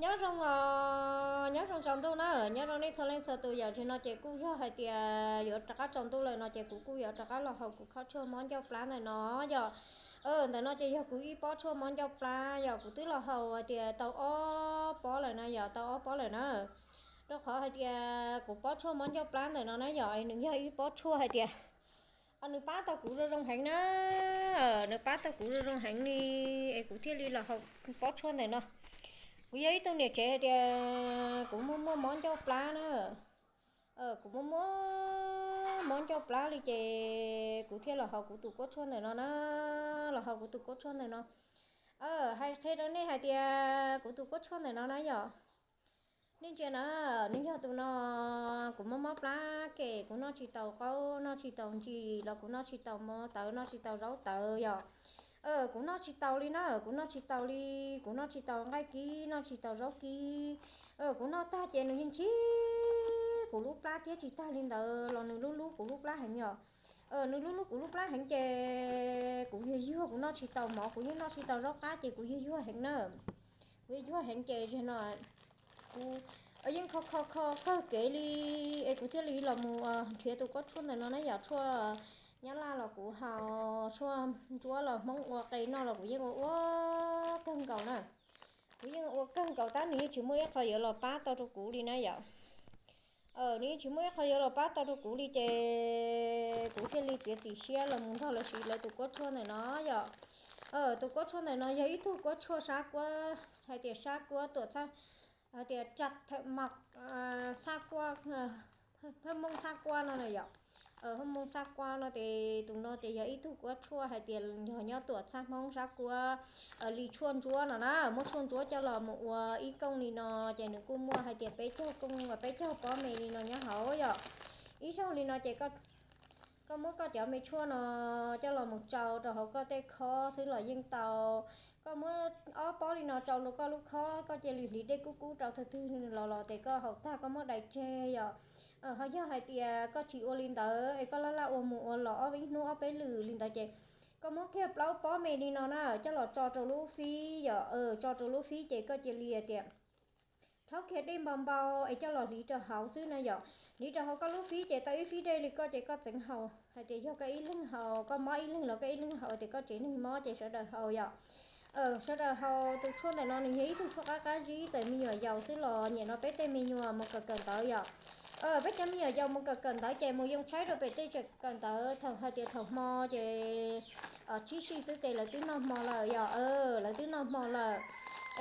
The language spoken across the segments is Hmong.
Nyob zoo os, nyob zoo tsaus ntuj na, nyob zoo nej txhua leej txhua tus yom. Tam sim no ces kuj yog hais tias yuav rov qab tsaus ntuj lawm no ces kuv kuj yuav rov qab los haus kuv pob tshuaj mob ncauj plab ntawm no yom. Ntawm no ces yog kuv ib pob tshuaj mob ncauj plab yom, kuv twb los haus hais tias tau ob pob lawm na yom, tau ob pob lawm na. Rau qhov hais tias kuv pob tshuaj mob ncauj plab ntawm no na yom, nws yog ib pob tshuaj hais tias nws pab tau kuv zoo zoo heev na, nws pab tau kuv zoo zoo heev li, es kuv thiaj li los haus pob tshuaj ntawm no. Kuv yog ib tug niam tsev hais tias kuv muaj muaj mob ncauj plab na, kuv muaj muaj mob ncauj plab li ces kuv thiaj los haus kuv tus pob tshuaj ntawm no na, los haus kuv tus pob tshuaj ntawm no. Hais qhia rau nej hais tias kuv tus pob tshuaj ntawm no na yom, nej ntsia na, nws yog tus no, kuv mob mob plab ces kuv noj tsis taus qaub, noj tsis taus ntsis los kuv noj tsis taus mov tawv, noj tsis taus zaub tawv yom. Kuv noj tsis taus li na, kuv noj tsis taus li, kuv noj tsis taus nqaij kib, noj tsis taus zaub kib. Kuv noj tag ces nws yeej nchib kuv lub plab thiab tsis tag li ntawd los nws lub lub kuv lub plab heev yom. Nws lub lub kuv lub plab heev ces kuv yuag yuag, kuv noj tsis taus mov, kuv yeej noj tsis taus zaub qab ces kuv yuag yuag heev na. Kuv yuag yuag heev ces zaum no kuv yeej kho kho kho kawg kev li, es kuv thiaj li los mus nrhiav tus pob tshuaj ntawm no na yom. Tshuaj nyab laj los kuv haus, tshuaj ntsuab los Hmoob ua qe noj los kuv yeej ua ua kawg nkaus na. Kuv yeej ua kawg nkaus tab nws yeej tsis muaj ib qho yuav los pab tau rau kuv li na yom. Nws yeej tsis muaj ib qho yuav los pab tau rau kuv li ces kuv thiaj li txiav txim siab los mus nrog lawv siv lawv tus pob tshuaj ntawm no yom. Tus pob tshuaj ntawm no yog ib tug pob tshuaj sab kuab, hais tias sab kuab tuam txhab, hais tias tsa thawm mos, sab kuab, phab Hmoob sab kuab no na yom. Phab Hmoob sab kuab no ces tus no ces yog ib tug pob tshuaj hais tias yog nyob tuam txhab Hmoob sab kuab li tshuaj ntsuab no na, muab tshuaj ntsuab coj los mus ua ib kooj li no ces nws kuj muaj hais tias peb caug kooj, peb caug pob me li no nyob hauv yom. Ib zaug li no ces koj muab koj cov me tshuaj no coj los mus tsau rau hauv koj tej khob xwb los yeej tau. Koj muab ob pob li no tsau rau koj lub khob, koj cia li hliv dej kub kub rau thaum twg los los ces koj haus tag koj muab dai tseg yom. Ho yog hais tias koj tsis ua li ntawd es koj laj laj ua mus ua los ob ib hnub ob peb lwm li ntawd ces koj muab kiag plaub pob me li no na coj los tso rau lub fib yom, tso rau lub fib ces koj cia li hais tias rhaub kiag dej npau npau es coj los hliv rau hauv xwb na yom. Hliv rau hauv koj lub fib ces tau ib fib dej li koj ces koj txeev haus hais tias yog koj ib leeg haus, koj mob ib leeg los koj ib leeg haus tias koj tsev neeg mob ces sawv daws haus yom. Sawv daws haus tus tshuaj ntawm no nws yog ib tug tshuaj qab qab zib, txawm me nyuam yaus xwb los nyiam no peb tej me nyuam mus kawm kawm ntawv yom. Peb cov me nyuam yaus mus kawm kawm ntawv ces mus yoo tshaib rau pem tej tsev kawm ntawv thaum hais tias thaum hmo ces tsib sij xwb ces lawv twb noj hmo lawm yom, lawv twb noj hmo lawm.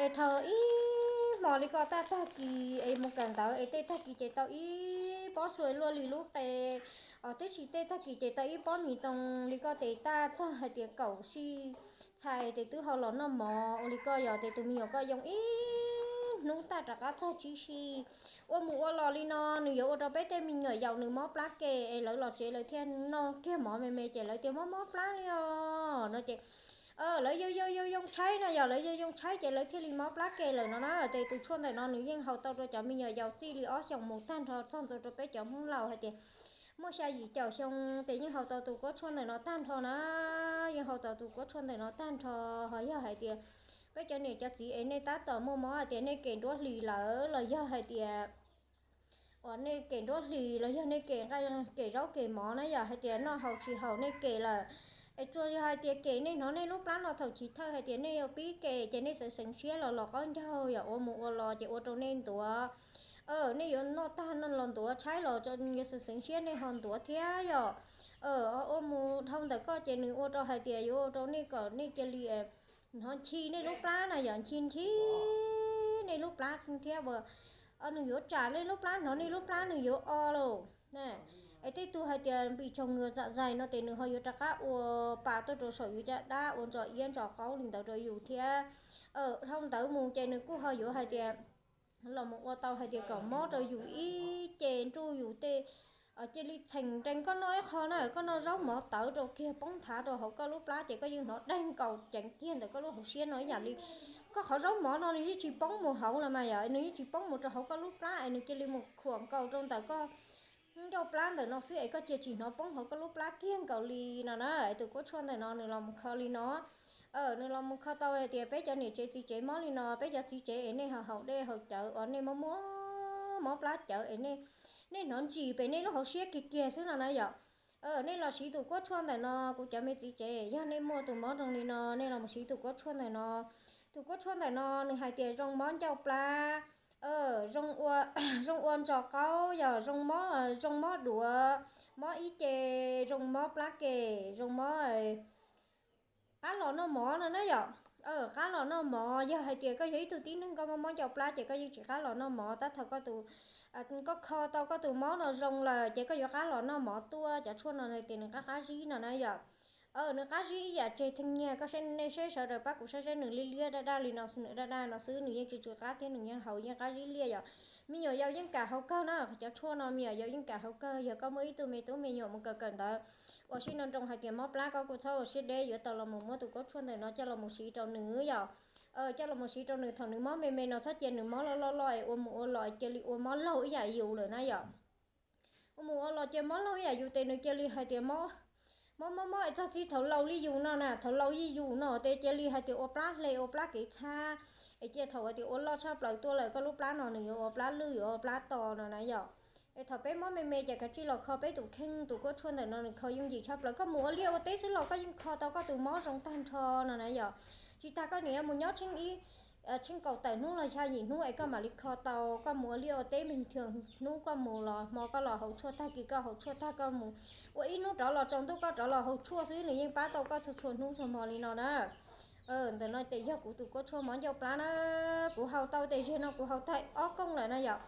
Es thaum ib hmo li ko taj tag kis es mus kawm ntawv es tej tag kis ces tau ib pob xua luaj li lub qe, twb tsis tej tag kis ces tau ib pob mis toos li ko ces taj txog hais tias kaum sij txhais ces twb ho los noj mov ua li ko yom. Ces tus me nyuam koj yoo ib hnub taj rov qab txog tsib sij. Ua mus ua los li no nws yuav ua rau peb tej me nyuam yaus nws mob plab ke es lawv los tsev lawv thiaj noj kiag mov me me ces lawv tias mob mob plab li os no ces lawv yoo yoo yoo yoo tshaib no yom, lawv yoo yoo tshaib ces lawv thiaj li mob plab ke lawm no na. Ces tus tshuaj ntawm no nws yeej haus tau rau cov me nyuam yaus txij li ob xyoos mus tag nrho txog ntua rau peb cov Hmoob laus hais tias muaj xya yim caum xyoo ces yeej haus tau tus pob tshuaj ntawm no tag nrho na. Yeej haus tau tus pob tshuaj ntawm no tag nrho. Ho yog hais tias peb cov niam cov txiv es nej tab tom muaj mob hais tias nej kem nruab hlis lawm los yog hais tias uas nej kem nruab hlis los yog nej kem nqaij kem zaub kem mov na yom, hais tias noj haus tsis haum nej kem lawm. Es tsuas yog hais tias kem nej hnov nej lub plab no thaum chiv thawj hais tias nej yuav pib kem ces nej xeev xeev siab los los qaub ncaug yom, ua mus ua los ces ua rau nej ntuav. Nej yuav noj tag noj los ntuav, tshaib los yuav xeev xeev siab nej ho ntuav thiab yom. Ua mus dhau ntawm koj ces nws ua rau hais tias yuav ua rau nej kom nej cia li hnov nchi nej lub plab na yom, nchi nchi nej lub plab thiab uas nws yuav tsam nej lub plab, hnov nej lub plab nws yuav o lauj. Es tej tug hais tias bị trào ngược dạ dày no ces nws ho yuav rov qab ua pa tuaj rau saum yus caj dab ua ntsos iab ntsos qaub li ntawd rau yus thiab. Dhau ntawd mus ces nws kuj ho yuav hais tias los mus ua tau hais tias kom mob rau yus ib ce nruj yus tej cia li txheem nrees koj noj ib qho na, koj noj zaub mov tawv rau kiag poob nthav rau hauv koj lub plab ces koj yeej hnov daig nkaus ceev kiag ntawm koj lub hauv siab no ib yam li koj qhov zaub mov no nws yeej tsis poob mus hauv los mas yom, nws yeej tsis poob mus rau hauv koj lub plab es nws cia li mus khuam nkaus rau ntawm koj ncauj plab ntawm no xwb es koj cia tsis hnov poob hauv koj lub plab kiag nkaus li no na. Es tus kuab tshuaj ntawm no nws los mus kho li no. Nws los mus kho tau hais tias peb cov niam tsev txiv tsev mob li no, peb cov txiv tsev es nej haus dej haus cawv uas nej mob mob mob plab cawv es nej hnov ntsis pem nej lub hauv siab kiag kiag xwb no na yom. Nej los siv tus kuab tshuaj ntawm no, kuv cov me txiv tsev, yog nej muaj tus mob zoo li no nej los mus siv tus kuab tshuaj ntawm no. Tus kuab tshuaj ntawm no nws hais tias zoo mob ncauj plab, zoo ua ntsos qaub, yog zoo mob, zoo mob duav, mob ib ce, zoo mob plab kem, zoo mob qab los noj mov no na yom. Qab los noj mov, yog hais tias koj yog ib tug tib neeg koj mob mob ncauj plab ces koj yeej tsis qab los noj mov, tab thaum koj tus, koj kho tau koj tus mob no zoo lawm ces koj yuav qab los noj mov tuaj. Cov tshuaj no tias nws qab qab zib no na yom. Nws qab zib ib yam tseg theej nyiag, koj saib, nej saib sawv daws pab kuv saib saib nws liab liab daj daj li no, nws daj daj no xwb, nws yeej tsw tsw qab thiab nws yeej haus yeej qab zib liaj yom. Me nyuam yaus yeej kam haus kawg na, cov tshuaj no me nyuam yaus yeej kam haus kawg. Yog koj muaj ib tug me tub me nyuam mus kawm kawm ntawv uas sib nroo nroo hais tias mob plab, koj kuj txhob ua siab deb, yuav tau los mus muab tus kuab tshuaj ntawm no coj los mus siv rau nws yom. Coj los mus siv rau nws thaum nws mob me me no, txhob cia nws mob loj loj loj es ua mus ua los cia li ua mob laug ib yam yus lawm na yom. Ua mus ua los cia mob laug ib yam yus ces nws cia li hais tias mob mob mob es txog txij thaum laus li yus no na, thaum laus li yus no ces cia li hais tias ua plab hle ua plab kev txhab, es cia thaum hais tias ua loj tshaj plaws tuaj lawm koj lub plab no nws yuav ua plab lwj yuav ua plab to no na yom. Es thaum peb mob me me ces kav tsij los kho peb tus kheej tus kuab tshuaj ntawm no, nws kho yooj yim tshaj plaws. Koj mus ua liaj ua teb xwb los koj yeej kho tau koj tus mob zoo tag nrho no na yom. Tsis tas koj niam mus nyob tsheej ib, tsheej kaum tawm hnub los xya yim hnub es koj mam li kho tau. Koj mus ua liaj ua teb me nthwv hnub koj mus los hmo koj los haus tshuaj tag kis koj haus tshuaj tag koj mus ua ib hnub rov los tsaus ntuj koj rov los haus tshuaj xwb nws yeej pab tau koj txhua txhua hnub txhua hmo li no na. Ntawm no ces yog kuv tus kuab tshuaj mob ncauj plab na. Kuv haus tau tes zeg no kuv haus tag ob kooj lawm na yom.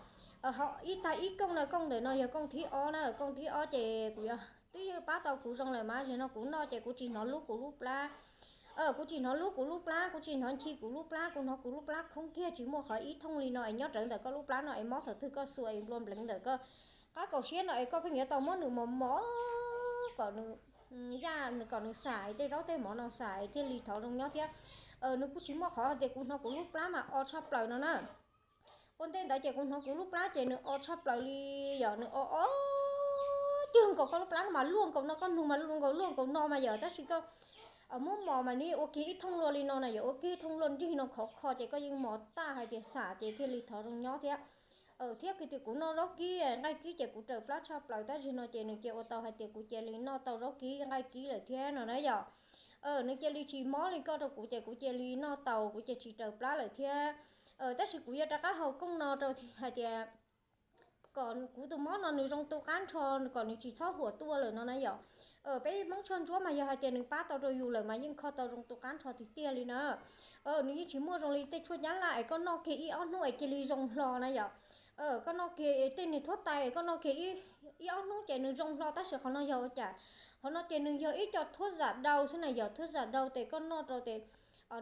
Ib tag ib kooj no, kooj ntawm no yog kooj thib ob na, kooj thib ob ces kuv yog twb yeej pab tau kuv zoo lawm mas zeg no kuv noj ces kuv tsis hnov lub kuv lub plab. Kuv tsis hnov lub kuv lub plab, kuv tsis hnov nchi kuv lub plab, kuv hnov kuv lub plab khoob kiag tsis muaj qhov ib thooj li no es nyob rawv ntawm koj lub plab no es mob thaum twg koj xuas es nplua npleev ntawm koj qab kaum siab no es koj pheej yuav tau muab nws mos mos kom nws, yaj kom nws xam es tej zaub tej mov no xam es thiaj li thov zoo nyob thiab. Nws kuj tsis muaj qhov tias kuv hnov kuv lub plab mas o tshaj plaws no na. Ua ntej ntawd ces kuv hnov kuv lub plab ces nws o tshaj plaws li yom, nws o o cuag nkaus koj lub plab no mas luaj nkaus no, koj nug mas luaj nkaus luaj nkaus no mas yom, tab sis koj muab mos mas nws ua kiag ib thooj luaj li no na yom, ua kiag ib thooj luaj nrig no khov kho ces koj yeej mos tag hais tias xam ces thiaj li thov zoo nyob thiab. Thiab kwv tij kuv noj zaub kib nqaij kib ces kuv raws plab tshaj plaws tab sis no ces nws cia ua tau hais tias kuv cia li noj tau zaub kib nqaij kib lawm thiab no na yom. Nws cia li tsis mob li koj rau kuv ces kuv cia li noj tau kuv cia tsis raws plab lawm thiab. Tab sis kuv yuav rov qab haus kooj no rau hais tias kom kuv tus mob no nws zoo tu qab nrho kom nws tsis txhob huam tuaj lawm no na yom. Peb Hmoob tshuaj ntsuab mas yog hais tias nws pab tau rau yus lawm mas yeej kho tau zoo tu qab nrho tiag tiag li na. Nws yeej tsis muaj zoo li tej tshuaj nyab laj es koj noj kiag ib ob hnub es cia li zoo hlo na yom. Koj noj kiag tej niag thuab tais es koj noj kiag ib ob hnub ces nws zoo hlo tab sis qhov no yog ua cas? Qhov no ces nws yog ib co thuab zam dau xwb na yom, thuab zam dau ces koj noj rau ces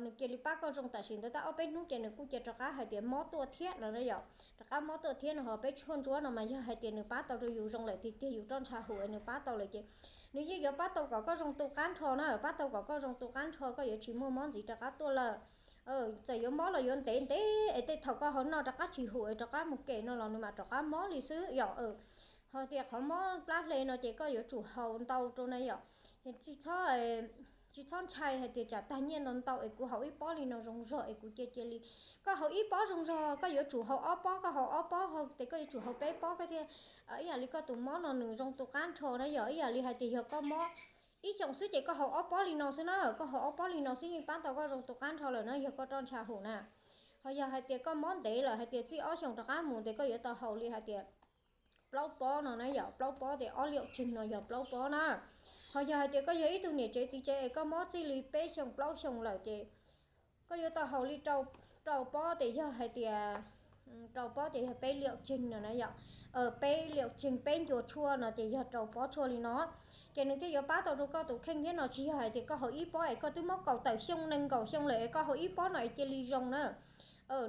nws cia li pab koj zoo tam sim ntawd tab ob peb hnub ces nws kuj cia rov qab hais tias mob tuaj thiab no na yom. Rov qab mob tuaj thiab no ho peb tshuaj ntsuab no mas yog hais tias nws pab tau rau yus zoo lawm tiag tiag yus roj ntsha hum nws pab tau lawm ces nws yeej yuav pab tau kom koj zoo tu qab nrho na, pab tau kom koj zoo tu qab nrho koj yuav tsis muaj mob ntxiv rov qab tuaj lawm. Txawm yuav mob los yuav ntev ntev es tej thaum koj ho noj rov qab tsis hum es rov qab mus kem no los nws mam rov qab mob li xwb yom. Ho tias qhov mob plab hle no ces koj yuav tsum haus ntau rau na yom. Tsis txhob ntshai hais tias tsam tag nyiaj ntau ntau es kuv haus ib pob li no zoo zog es kuv cia cia li. Koj haus ib pob zoo zog koj yuav tsum haus ob pob, koj haus ob pob ces koj yuav tsum haus peb pob koj thiaj, ib yam li koj tus mob no nws zoo tu qab nrho na yom. Ib yam li hais tias yog koj mob ib xyoos xwb ces koj haus ob pob li no xwb na, koj haus ob pob li no xwb yeej pab tau koj zoo tu qab nrho lawm na yog koj roj ntsha hum na. Ho yog hais tias koj mob ntev lawm hais tias txij ob xyoos rov qab mus ces koj yuav tau haus li hais tias plaub pob no na yom, plaub pob ces ob liaum tseg no yog plaub pob na. Ho yog hais tias koj yog ib tug niam tsev txiv tsev es koj mob txij li peb xyoos plaub xyoos lawm ces koj yuav tau haus li rau pob ces yog hais tias rau pob ces yog peb liaum tseg no na yom. Peb liaum tseg peb ncua tshuaj no ces yog rau pob tshuaj li no. Ces nws thiaj yuav pab tau rau koj tus kheej thiab no tsis yog hais tias koj haus ib pob es koj twb mob kaum tawm xyoo nees nkaum xyoo lawm es koj haus ib pob no es cia li zoo na.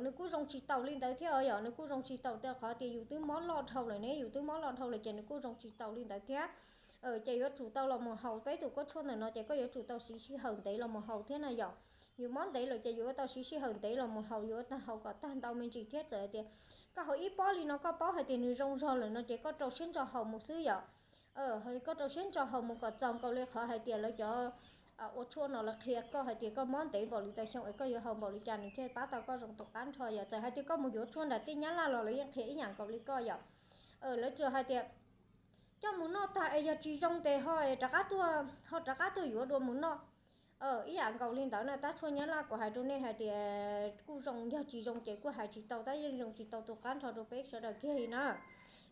Nws kuj zoo tsis taus li ntawd thiab yom, nws kuj zoo tsis taus rau qhov tias yus twb mob loj dhau lawm ne, yus twb mob loj dhau lawm ces nws kuj zoo tsis taus li ntawd thiab. Ces yuav tsum tau los mus haus peb tus kuab tshuaj ntawm no ces koj yuav tsum tau siv sij hawm ntev los mus haus thiab na yom. Yus mob ntev lawm ces yus yuav tau siv sij hawm ntev los mus haus, yus yuav tau haus kom tag ntau me ntsis thiab txawm hais tias koj haus ib pob li no koj paub hais tias nws zoo zog lawm no ces koj rau siab ntso haus mus xwb yom. Koj rau siab ntso haus mus kom txaus nkaus li qhov hais tias lawv cov ua tshuaj no lawv qhia koj hais tias koj mob ntev npaum li ntau xyoo es koj yuav haus npaum li cas nws thiaj pab tau koj zoo tus qab nrho yom. Txawm hais tias koj mus yuav tshuaj nram tej Nyab Laj los lawv yeej qhia ib yam nkaus li koj yom. Lawv tsuas hais tias coj mus noj tag es yog tsis zoo ces ho rov qab tuaj, ho rov qab tuaj yuav dua mus noj. Ib yam nkaus li ntawd na, tab tshuaj Nyab Laj kuv hais rau nej hais tias kuj zoo, yog tsis zoo ces kuj hais tsis tau, tab yeej zoo tsis tau tus qab nrho rau peb sawv daws kiag li na.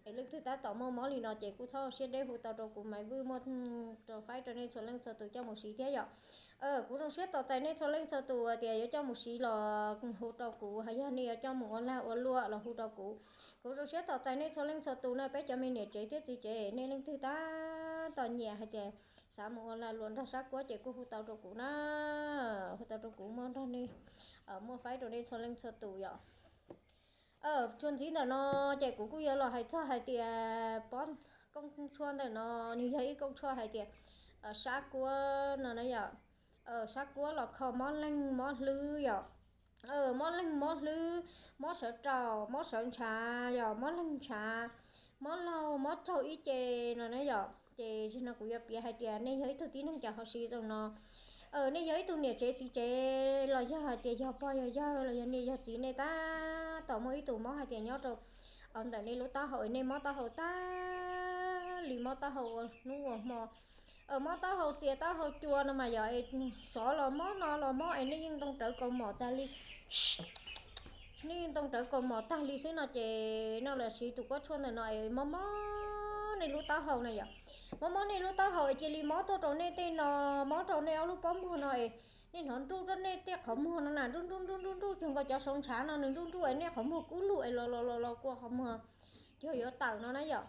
Es leej twg tab tom muaj mob li no ces kuj txhob siab deb, hu tau rau kuv Maiv Vwj muaj rau faib rau nej txhua leej txhua tus coj mus siv thiab yom. Kuv zoo siab tos txais nej txhua leej txhua tus tias yuav coj mus siv los hu rau kuv, yog nej yuav coj mus ua lag ua luam los hu rau kuv. Kuv zoo siab tos txais nej txhua leej txhua tus na, peb cov me niam tsev thiab txiv tsev, nej leej twg tab tom nyiam hais tias xav mus ua lag luam nrog Sab Kuab ces kuj hu tau rau kuv na, hu tau rau kuv muaj nrog nej, muaj faib rau nej txhua leej txhua tus yom. Txuas ntxiv ntawm no ces kuv kuj yuav los hais txog hais tias pob koob tshuaj ntawm no, nws yog ib koob tshuaj hais tias Sab Kuab no na yom. Sab Kuab los kho mob leeg mob hlwb yom. Mob leeg mob hlwb, mob sawv rau, mob sawv ntshav yom, mob leeg ntshav, mob laug, mob raug ib ce no na yom. Ces zaum no kuv yuav piav hais tias nej yog ib tug tib neeg cov ho siv zoo no, nej yog ib tug niam tsev txiv tsev los yog hais tias yog pog yog yawg los yog niam yog txiv, nej tab tom muaj ib tug mob hais tias nyob rau ntawm nej lub taub hau, nej mob taub hau tag li, mob taub hau ua hnub ua hmo, mob taub hau txias taub hau cua no mas yom, es sov los mob no los mob es nej yeej ntoo rawv kaus mom tag li, nej yeej ntoo rawv kaus mom tag li xwb no ces no los siv tus kuab tshuaj ntawm no es mob mob nej lub taub hau na yom. Mob mob nej lub taub hau es cia li mob tuaj rau nej tej no, mob rau nej ob lub pob muag no es nej hnov nruj rau nej tej qhov muag no na, nruj nruj nruj nruj nruj cuag nkaus cov saum ntshav no, nws nruj nruj es nej qhov muag kub lug es los los los los kua qhov muag cuag yuav tawm no na yom.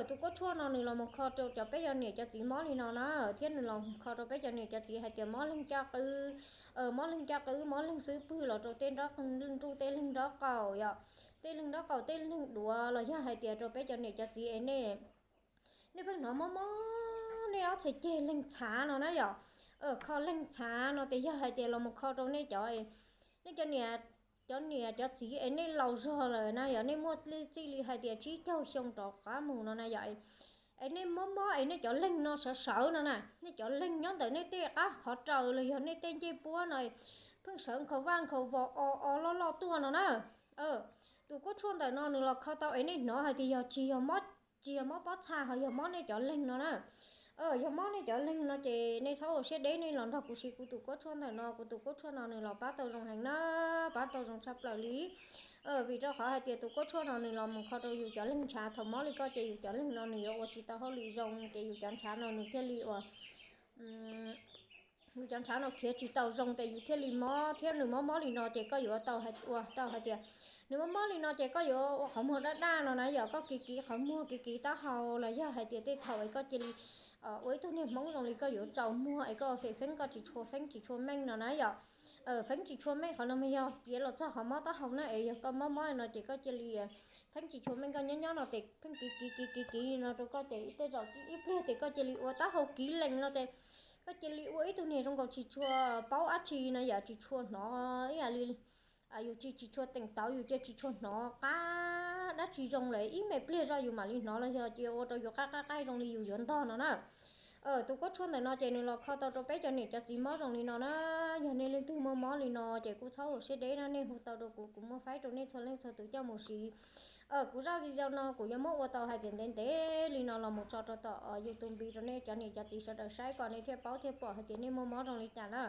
Tus kuab tshuaj no nws los mus kho rau cov peb cov niam cov txiv mob li no na, thiab nws los kho rau peb cov niam cov txiv hais tias mob leeg caj qwb, mob leeg caj qwb, mob leeg xub pwg los rau tej nruj, tej leeg nraub qaum yom, tej leeg nraub qaum, tej leeg duav los yog hais tias rau peb cov niam cov txiv es nej, nej pheej hnov mob mob nej ob txhais ceg leeg txhav no na yom. Kho leeg txhav no ces yog hais tias los mus kho rau nej cov, nej cov niam, cov niam cov txiv es nej laus zog lawm na yom, nej muaj txij li hais tias tsib caug xyoo rov qab mus no na yom, es nej mob mob es nej cov leeg no sawv sawv no na, nej cov leeg nyob ntawm nej tej qab qhov raws los yog nej tej ncej puab no pheej sawv nkhaus vaj nkhaus vos o o loj loj tuaj no na. Tus kuab tshuaj ntawm no nws los kho tau es nej hnov hais tias yog tsis yog mob, tsis yog mob pob txha ho yog mob nej cov leeg no na. Yog mob nej cov leeg no ces nej txhob ua siab deb, nej los nrog kuv siv kuv tus kuab tshuaj ntawm no, kuv tus kuab tshuaj no nws los pab tau zoo heev na, pab tau zoo tshaj plaws li. Vim rau qhov hais tias tus kuab tshuaj no nws los mus kho rau yus cov leeg ntshav, thaum mob li koj ces yus cov leeg no nws yuav ua tsis tau hauj lwm zoo ces yus cov ntshav no nws thiaj li ua yus cov ntshav no khiav tsis tau zoo ces yus thiaj li mob, thiab nws mob mob li no ces koj yuav tau ua tau hais tias nws mob mob li no ces koj yuav ua qhov muag daj daj no na yom, koj kiv kiv qhov muag kiv kiv taub hau los yog hais tias tej thaum es koj cia li ua ib tug niag hmoob zoo li koj yuav tsaus muag es koj feeb feeb koj tsis tshua feeb tsis tshua meej no na yom. Feeb tsis tshua meej qhov no mas yog piav los txog qhov mob taub hau na, es yog koj mob mob no ces koj cia li feeb tsis tshua meej, koj nyob nyob no ces pheej kiv kiv kiv kiv kiv no rau koj ces tej zaum ib pliag ces koj cia li ua taub hau kiv lees no ces koj cia li ua ib tug niag zoo nkaus tsis tshua paub dab tsi no yom, tsis tshua hnov ib yam li yus tsis, tsis tshua teem tauv, yus cia tsis tshua hnov qab dab tsi zoo lawm, ib me pliag zoj yus mam li hnov los yog cia ua rau yus qab qab qaij zoo li yus yuav ntog no na. Tus kuab tshuaj ntawm no ces nws los kho tau rau peb cov niam cov txiv mob zoo li no na. Yog nej leej twg muaj mob li no ces kuj txhob ua siab deb na, nej hu tau rau kuv, kuv muaj faib rau nej txhua leej txhua tus coj mus siv. Kuv zaj video no kuv yuav muab ua tau hais tias ntev ntev li no los mus tso rau tom YouTube rau nej cov niam cov txiv sawv daws saib kom nej thiaj paub thiaj pom hais tias nej muaj mob zoo li cas na.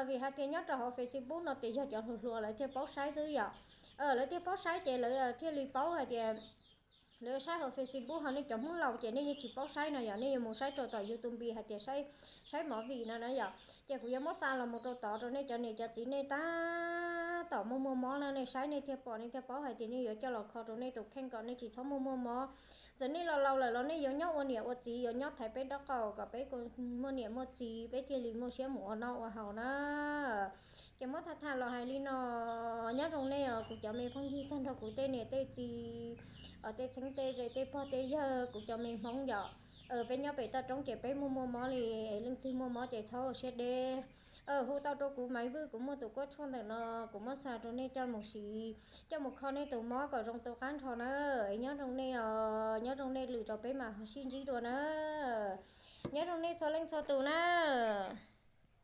Vim hais tias nyob rau hauv Facebook no ces yog cov hluas hluas lawv thiaj paub saib xwb yom. Lawv thiaj paub saib ces lawv thiaj li paub hais tias lawv saib hauv Facebook ho nej cov Hmoob laus ces nej yeej tsis paub saib no yom, nej yuav mus saib rau tom YouTube hais tias saib, saib movie no na yom. Ces kuv yuav muab xa los mus rau tod rau nej cov niam cov txiv nej tab tom muaj muaj mob na, nej saib nej thiaj pom nej thiaj paub hais tias nej yuav coj los kho rau nej tus kheej kom nej tsis txhob muaj muaj mob. Txawm nej laus laus lawm los nej yuav nyob ua niam ua txiv, yuav nyob thaiv peb nraub qaum kom peb muaj niam muaj txiv, peb thiaj li muaj siab mus ua noj ua haus na. Ces muab tham tham los hais li no, nyob zoo nej os kuv cov me phooj ywg tag nrho kuv tej niam tej txiv, tej txheeb tej ze, tej pog tej yawg, kuv cov me Hmoob yom. Peb nyob pem toj roob ces peb muaj muaj mob li, leej twg muaj mob ces txhob ua siab deb. Hu tau rau kuv Maiv Vwj, kuv muaj tus kuab tshuaj ntawm no, kuv muab xa rau nej coj mus siv, coj mus kho nej tus mob kom zoo tu qab nrho na. Nyob zoo nej os, nyob zoo nej lwm zaus peb mam ho sib ntsib dua na. Nyob zoo nej txhua leej txhua tus na.